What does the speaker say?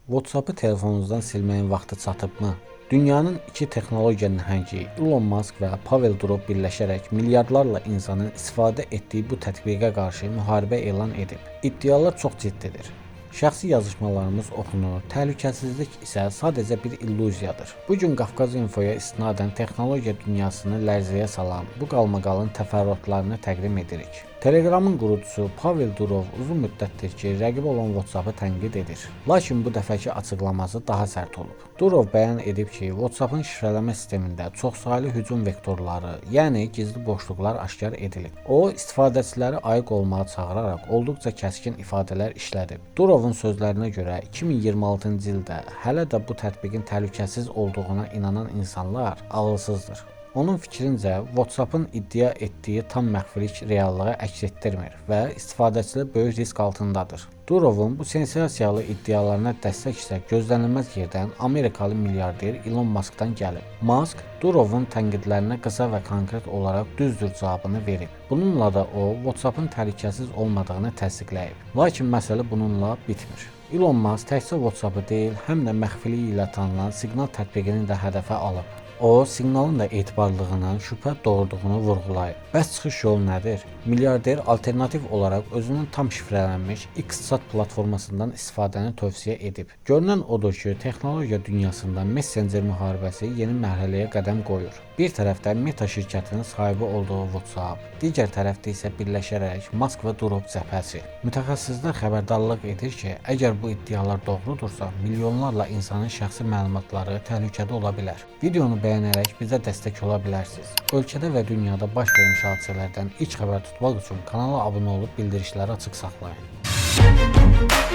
WhatsApp-ı telefonunuzdan silməyin vaxtı çatıbmı? Dünyanın iki texnologiya nəhəngi Elon Musk və Pavel Durov birləşərək milyardlarla insanın istifadə etdiyi bu tətbiqə qarşı müharibə elan edib. İddialar çox ciddidir. Şəxsi yazışmalarımız oxunur, təhlükəsizlik isə sadəcə bir illüziyadır. Bu gün Qafqaz İnfoya istinadən texnologiya dünyasını lərzəyə salan bu qalmaqalın təfərrüatlarını təqdim edirik. Telegramın qurucusu Pavel Durov uzun müddətdir ki, rəqib olan WhatsApp-ı tənqid edir. Lakin bu dəfəki açıqlaması daha sərt olub. Durov bəyan edib ki, WhatsApp-ın şifrələmə sistemində çoxsaylı hücum vektorları, yəni gizli boşluqlar aşkar edilib. O, istifadəçiləri ayıq olmağa çağıraraq olduqca kəskin ifadələr işlədib. Durovun sözlərinə görə 2026-cı ildə hələ də bu tətbiqin təhlükəsiz olduğuna inanan insanlar ağılsızdır. Onun fikrincə, WhatsApp-ın iddia etdiyi tam məxfilik reallığı əks etdirmir və istifadəçilər böyük risk altındadır. Durovun bu sensasiyalı iddialarına dəstək isə gözlənilməz yerdən Amerikalı milyarder Elon Muskdan gəlib. Musk, Durovun tənqidlərinə qısa və konkret olaraq düzdür cavabını verib. Bununla da o, WhatsApp-ın təhlükəsiz olmadığını təsdiqləyib. Lakin məsələ bununla bitmir. Elon Musk təkcə WhatsApp-ı deyil, həm də məxfiliyi ilə tanınan Signal tətbiqini də hədəfə alıb. O, siqnalın da etibarlılığının şübhə doğurduğunu vurğulayıb. Bəs çıxış yolu nədir? Milyarder alternativ olaraq özünün tam şifrələnmiş XChat platformasından istifadəni tövsiyə edib. Görünən odur ki, texnologiya dünyasında messenger müharibəsi yeni mərhələyə qədəm qoyur. Bir tərəfdə Meta şirkətinin sahibi olduğu WhatsApp, digər tərəfdə isə birləşərək Musk və Durov cəbhəsi. Mütəxəssislər xəbərdarlıq edir ki, əgər bu iddialar doğrudursa, milyonlarla insanın şəxsi məlumatları təhlükədə ola bilər. Videonu bəyənərək bizə dəstək ola bilərsiniz. Ölkədə və dünyada baş vermiş hadisələrdən ilk xəbər tutmaq üçün kanala abunə olub bildirişləri açıq saxlayın.